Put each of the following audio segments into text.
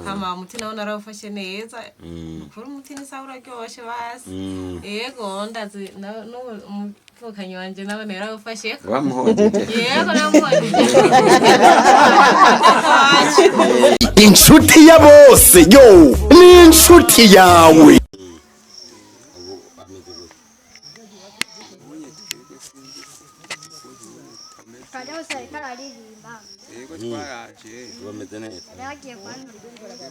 Hama umuti nawo narawufashe neza. Ukuri umuti ni sawa, uraryoshe basi. Yego, ndazi n'ubu umuvukanyi wanje nawe yarawufashe. Wamuhonjeje? Yego, namuhonjeje. Inshuti ya bose yo ni inshuti yawe. Ubu ameze gute? Ubonye twebwe sinzi ukuntu ameze. Kajya hose ariko araririmba. Yego, twaraje. Ubu ameze neza. Yari yagiye kwa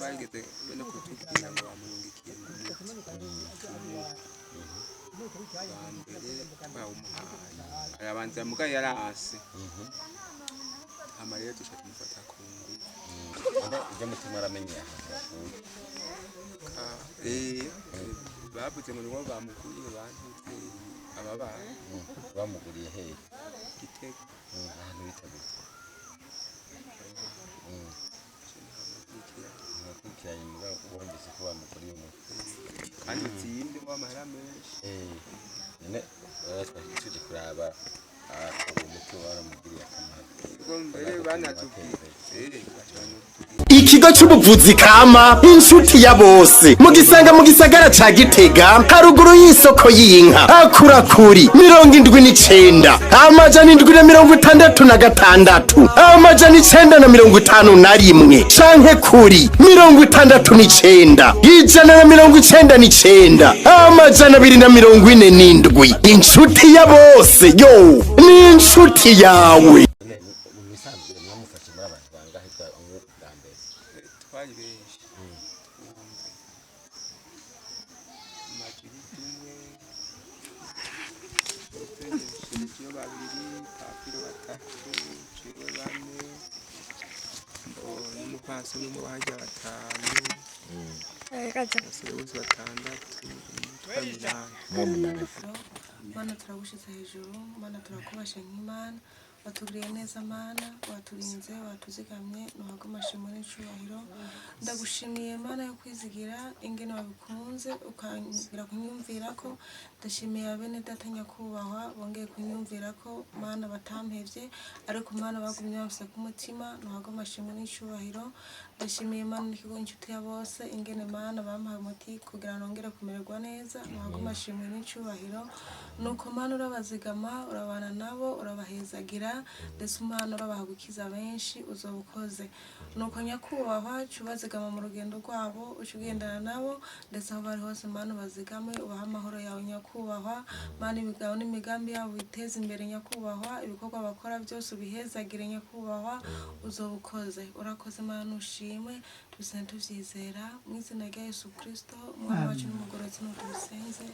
Bageze no kutubwira ngo bamurungikiye ngo umuti wa mbere twawumuhaye, arabanza muga yarase. Hama rero duca tumufata ku ngufu. None ujya mutima aramenye ahantu bakuye? Bavuze ngo nibo bamuguriye, bantuze ababaye. Bamuguriye hehe? Gitega. Ahantu bita gute? Ntamukurikiranye. Ntiwakurikiranye, mugabo wumvise ko bamuguriye umuti. Kandi uzinde w'amahera menshi. None rero tuje kuraba uwo muti waramugiriye akamaro. Ubwo mbere banatubwiye baca banatubwira. Ikigo c'ubuvuzi kama Inshuti ya Bose mugisanga mu gisagara ca Gitega, haruguru y'isoko y'inka. Akurakuri 79 766 951 canke kuri 69 199 247. Inshuti ya Bose yo ni inshuti yawe. None mu bisanzwe mwamufashe muri abantu bangahe bwa mbere? Twari benshi, twumve: Majiridi umwe, Sergio babiri, Papiro batatu, jewe bane, n'umupfasoni umwe wahajya batanu, abasore bose batandatu, twari umunani. Mana, turagushyize hejuru. Mana, turakubasha nk'Imana. Watugiriye neza Mana, waturinze, watuzigamye, ntuhabwe amashimwe n'icubahiro. Ndagushimiye Mana yo kwizigira, ingene wabikunze ukangira kunyumvira ko. Ndashimiye bene data nyakubahwa bongeye kunyumvira ko Mana batampevye, ariko Mana bagumye bamfise ku mutima, ntuhabwe amashimwe n'icubahiro. Ndashimiye Mana n'ikigo Inshuti ya Bose, ingene Mana bampaye umuti kugira nongere kumererwa neza, ntuhabwe amashimwe n'icubahiro. Nuko Mana urabazigama, urabana nabo, urabahezagira, ndetse Umwana urabaha gukiza benshi, uzoba ukoze. Nuko nyakubahwa ca ubazigama mu rugendo rwabo, uca ugendana nabo, ndetse aho bari hose Mana ubazigame, ubahe amahoro yawe nyakubahwa. Mana, imigabo n'imigambi yabo biteze imbere nyakubahwa, ibikorwa bakora byose ubihezagire nyakubahwa, uzoba ukoze. Urakoze Mana, ushimwe. Tubisene tuvyizera mu izina rya Yesu Kristo, umwana wacu n'umugororotsi, nuko tubisenze.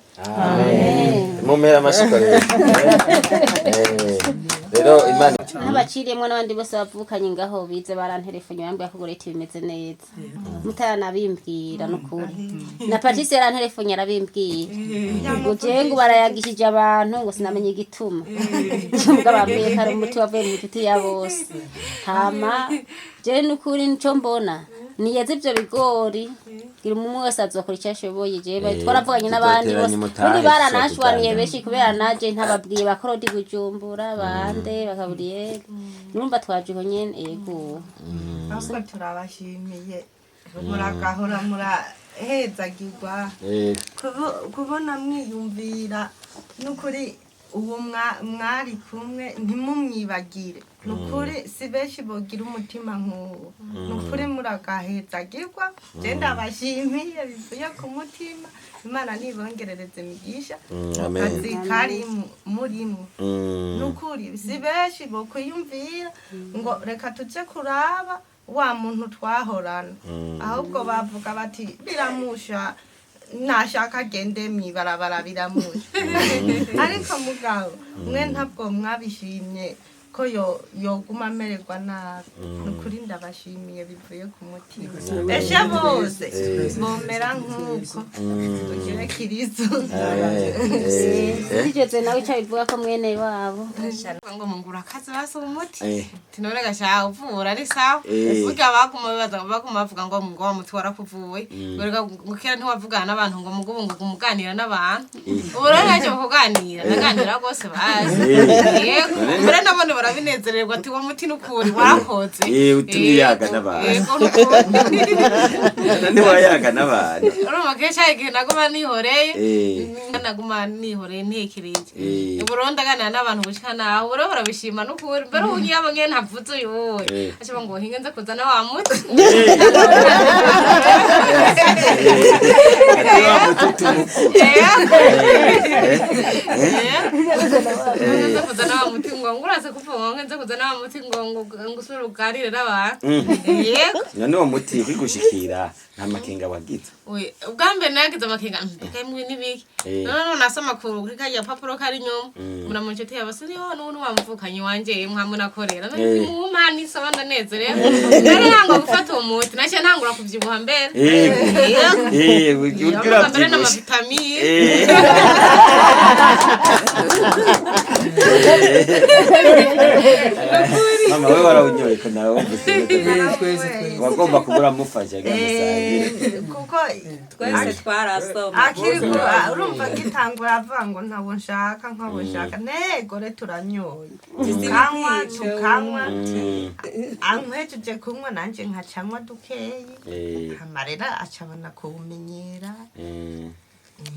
Mumera amashiko rero. Rero Imana N'abaciriyemwo n'abandi bose bavukanye ngaho bize baranterefonye, bambwira ko Goreti bimeze neza, mutaranabimbwira n'ukuri. Na Patrice yaranterefonye arabimbwira ngo jewe ngo barayagishije abantu, ngo sinamenye igituma mbwa bambwiye ko ari umuti wavuye mu nshuti ya bose. Hama jewe n'ukuri nico mbona niyeze ivyo bigori gira umwe wese azokora icyo ashoboye. Jewe twaravuganye n'abandi bose. Tuzoteranya umutahe, ubundi baranashwaniye tuzokudandaza. Benshi kubera naje ntababwiye, bakorodi Bujumbura bande bakaburiye, nurumva twaje uko nyene, yego. Ahubwo turabashimiye, muragahora murahezagirwa. Kubona mwiyumvira n'ukuri uwo mwari kumwe ntimumwibagire, nukuri si benshi bogira umutima nk'uwo. Nukuri muragahezagirwa. Je ndabashimiye bivuye ku mutima. Imana nibongerereze imigisha mu Amen. kazi kari murimwo. Nukuri si benshi bokwiyumvira ngo reka tuje kuraba wa muntu twahorana, ahubwo bavuga bati biramusha, nashaka agende mwibarabara biramusha. Ariko mugabo mwe ntabwo mwabishimye ko yoguma amererwa nabi. Nukuri ndabashimiye bivuye ku mutima. Eshe bose bomera nk'uko tugire Kirizo. Sinigeze nawe icyo abivuga ko mwene wabo. Ngo mungura akazi basi umuti. Tinone gasha uvura ari sawa. Burya baguma bibaza, baguma bavuga ngo wa muti warakuvuye, ngo reka ngo kera ntiwavugana n'abantu, ngo mugubu ngo umuganira n'abantu. Ubu rero ntacyo kuganira, ndaganira rwose bazi. Yego, mbere nabone. barabinezererwa ati uwo muti n'ukuri wakoze. Utumye yaga n'abantu. Yego, n'ukuri. Ntiwayaga n'abantu. Urumva kenshi hari igihe naguma nihoreye, naguma nihoreye ntekereje. Ubu rero ndaganira n'abantu gushika naho ubu rero barabishima n'ukuri. Mbere ubu nyabo nyene ntavuze uyu wowe aca ngo hinge nze kuzana wa muti. Ati wa muti tumukura. Nze kuzana wa muti ngo nguraze kuvuga ngo nze kuzana wa muti ngo ngo usubire uganire n'abantu. Yego. None uwo muti kwigushikira nta makenga wagize? Ubwa mbere nagize amakenga, mbega imwe n'ibiki. None nasoma kuri kariya papuro kari inyuma, mbona mu nshuti yabo siniho n'ubu wamuvukanye wanje mwa munakorera none mumpa nisaba ndanezerewe. Mbere ntango gufata uwo muti naciye ntangura kuvyibuha mbere. Yego. Yego, Urya mbere uravyibushe. n'amavitamine. Mama, we warawunyoye ko nawe wumvise umeze neza. Twese twese. Wagomba kubura mufasha kugira musangire. Kuko Twese twarasoma. Akiri urumva agitangura avuga ngo ntabwo nshaka, ntabwo nshaka, nego re turanyoye, tukanywa, tukanywa. Ankwejeje kunywa nanje nkacanywa dukeyi. Amarera acabona kuwumenyera.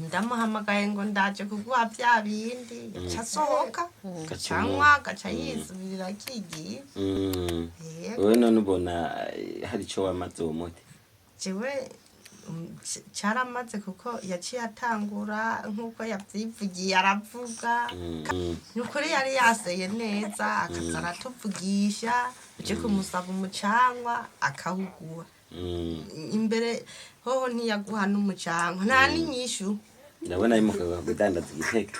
Ndamuhamagaye ngo ndaje kuguha bya bindi, yaca asohoka gacanywa, gaca yisubirira akigira. Yego. Wowe none ubona hari ico wamaze uwo muti? Jewe caramaze kuko yaciye atangura nk'uko yavyivugiye aravuga. Ni ukuri yari yaseye neza, akaza aratuvugisha, uje kumusaba umucanwa akawuguha. Imbere hoho ntiyaguha n'umucanwa nta n'inyishu. Ndabona ari mu kaga kudandaza igitega.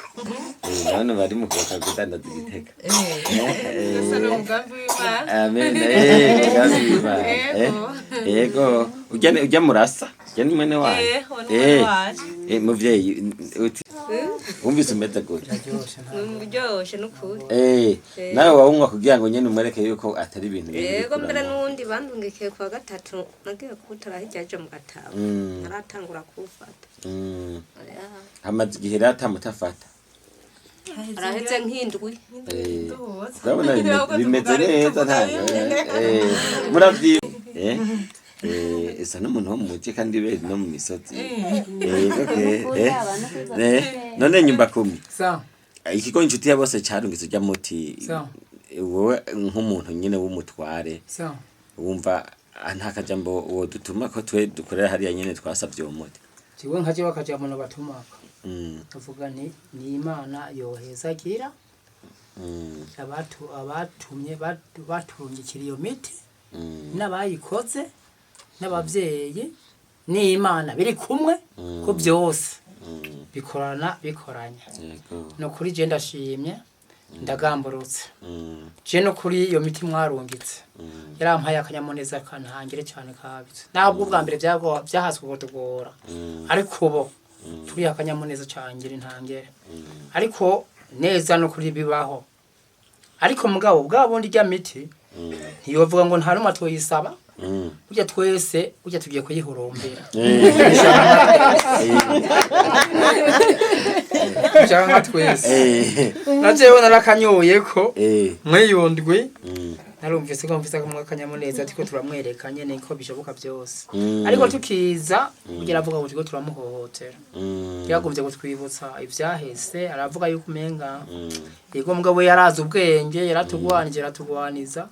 Ndabona bari mu kaga kudandaza igitega. Ese ni umugambi w'Imana. Amen. Umugambi w'Imana. Yego. Yego. Ujya murasa? Ujya ni mwene wanyu? Uwo ni mwene wacu. Muvyeyi, uti wumvise umeze gute? Biraryoshe nta. Uryoshe n'ukuri. Nawe wawunywa kugira ngo nyene umwereke yuko atari ibintu biri Yego, mbere bikurana. n'uwundi bandungikiye kuwa gatatu nagiye kuwutara hirya ejo mu gatabo, naratangura kuwufata. Hamaze igihe rero atamutafata. Araheze nk'indwi. Urabona bimeze neza nta muravyi isa n'umuntu wo mu muji kandi beri no mu misozi. Okay. None nyumba kumi. Sawa. Ikigo Inshuti ya Bose carungitse urya muti. Sawa. Wowe nk'umuntu nyene w'umutware Sawa. wumva nta kajambo wodutuma ko twe dukorera hariya nyene twasavye uwo muti? Jewe nka jewe akajambo nobatumaka, avuga nti ni Imana yohezagira abatumye baturungikira iyo miti n'abayikoze n'abavyeyi n'Imana biri kumwe, ko byose bikorana bikoranya. No kuri je ndashimye, ndagamburutse. Je no kuri iyo miti mwarungitse yarampaye akanyamuneza kantangire cyane kabitse, ntabwo ubwa mbere byahaswe kutugora, ariko ubu turi akanyamuneza cangire ntangere ariko neza no kuri bibaho. Ariko mugabo bwa bundi rya miti ntiyovuga ngo nta numwe atoyisaba. Burya twese burya tugiye kuyihurumbira cyangwa twese. Na jewe narakanyoye ko mw'iyo ndwi narumvise ko mvise ko akanyamuneza ariko turamwereka nyene ko bishoboka byose. Ariko tukiza kugira avuga ngo turiko turamuhohotera, yagumvye kutwibutsa ivyahese, aravuga yuko umenga yego mugabo yarazi ubwenge, yaratugwanije, aratugwaniza,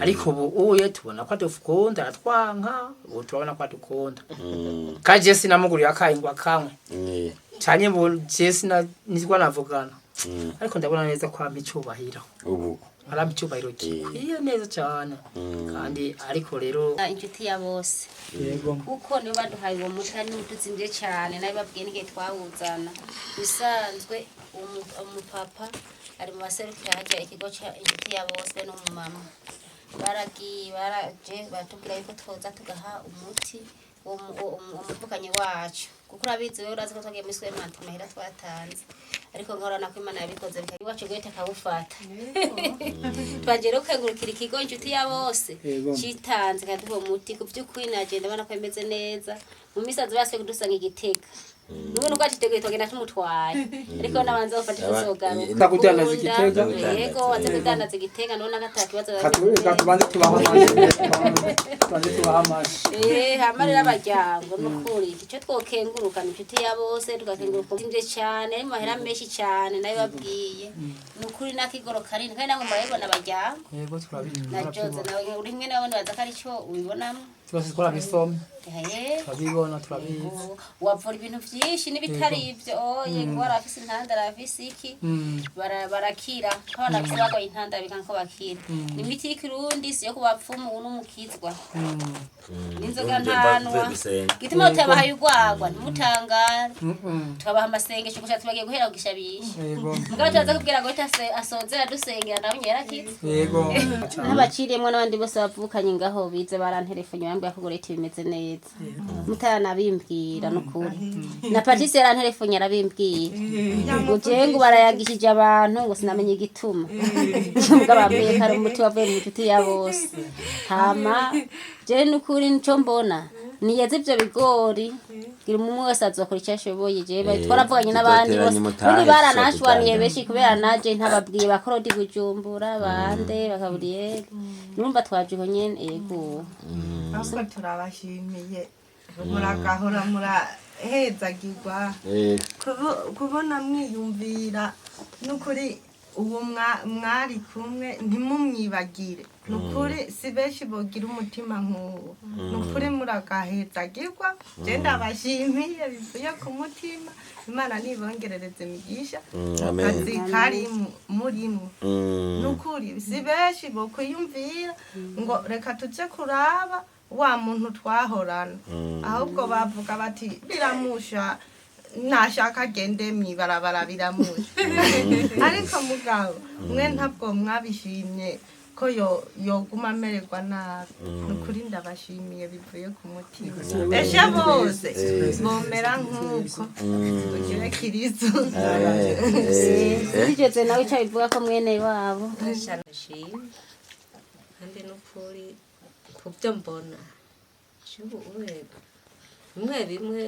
ariko ubu uye tubona ko adukunda, aratwanka, ubu turabona ko adukunda. Kandi je sinamuguriye akayi ngo akanywe canye bu je sina nizwa navugana, ariko ndabona neza ko ampa icubahiro. Ubu arampa icubahiro gikwiye neza cane kandi ariko rero Inshuti ya Bose. Yego. Kuko nibo baduhaye uwo muti kandi n'umutuzimbye cyane, nawe babwiye n'igihe twawuzana. Bisanzwe umupapa ari mu baserukira hajya ikigo ca Inshuti ya Bose be n'umumama baragiye baraje baratubwira yuko twoza tugaha umuti uwo umuvukanyi wacu, kuko urabizi wewe, urazi ko twagiye muri swemante amahera twatanze, ariko nkahorana ko Imana yabikoze bikaba iwacu guhita akawufata. Twagiye rero kwegurukira ikigo Inshuti ya Bose Yego. citanze kaduha umuti. Ku by'ukuri nagenda mbona ko bimeze neza. Mu misazi basubiye kudusanga igitega. Nubu nuko atiteguye tugenda tumutwaye, ariko nabanza bafata tuzogaruka. Aza kudandaza igitega. Yego, aza kudandaza igitega, none ata kibazo. Reka tubanze tubahe amashi, tubanze tubahe amashi. Hama rero abaryango, nukuri icyo twokenguruka ni inshuti ya bose, tugakenguruka imvye cyane, ari mahera menshi cyane nayo babwiye, nukuri n'akigoro kanini, kandi namwe murabibona abaryango. Yego, turabizi. Na Jose nawe uri kumwe nabo, nibaza ko arico ubibonamo. Twese twarabisomye. Eh. Turabibona, turabizi. Wavura ibintu vyinshi n'ibitari ivyo oye, ngo arafise intandaro, arafise iki, barakira nk'abana bafise bagwaye intandaro, bikanka ko bakira. Ni imiti y'ikirundi, si yo ku bapfumu, ubu n'umukizwa n'inzoga ntanwa. Gituma utabahaye urwagwa, ntimutangare, tukabaha amasengesho gusa, tubagiye guhera kugishabisha. Mugabo turaza kubwira ngo asozera dusengera, nawe yarakize. N'abaciriyemwo n'abandi bose bavukanye ngaho bize baranterefonye, bambwira ko Goreti bimeze neza, mutanabimbwira nukuri. Na Patrice yaranterefonye arabimbwira, ngo jewe ngo barayagishije abantu, ngo sinamenye igituma, mugabo bambwiye ko ari umuti wavuye mu nshuti ya bose. Hama jewe nukuri nico mbona niyeze ivyo bigori, gira umwe wese azokora icyo ashoboye. Jewe twaravuganye n'abandi bose Tuzoteranya umutahe, ubundi baranashwaniye tuzokudandaza. benshi kubera naje ntababwiye, bakorodi Bujumbura bande bakaburiye, nurumva twaje uko nyene, yego. Ahubwo turabashimiye, muragahora murahezagirwa. Kubona mwiyumvira n'ukuri uwo mwari kumwe ntimumwibagire, nukuri si benshi bogira umutima nk'uwo. Nukuri muragahezagirwa, je ndabashimiye bivuye ku mutima. Imana nibongerereze imigisha mu Amen. kazi kari murimwo. Nukuri si benshi bokwiyumvira ngo reka tuje kuraba wa muntu twahorana, ahubwo bavuga bati biramusha, nashaka agende mwibarabara biramusha. Ariko mugabo mwe ntabwo mwabishimye ko yoguma amererwa nabi. Nukuri ndabashimiye bivuye ku mutima. Eshe bose bomera nk'uko tugire Kiristo. Sinigeze nawe icyo bivuga ko mwene wabo. Ndashima kandi n'ukuri ku byo mbona ubu bimwe bimwe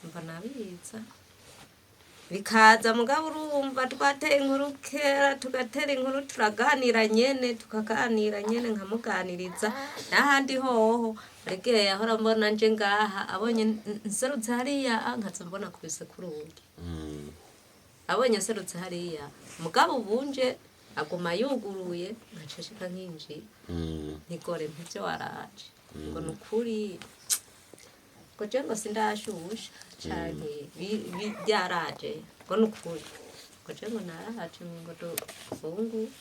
mbona biza bikaza, mugabo urumva twateye inkuru kera, tugatera inkuru, turaganira nyene, tukaganira nyene, nkamuganiriza. N'ahandi hoho hari igihe yahora mbona nje ngaha, abonye nserutse hariya, nkaza mbona kubise kurugi, abonye nserutse hariya. Mugabo ubunje aguma yuguruye, nkacishika nkinjira, ntigore mpivyo waraje, ngo nukuri ngo je ngo sindashusha canke byaraje, ngo nukuri ngo je ngo naraje ngo dufungu.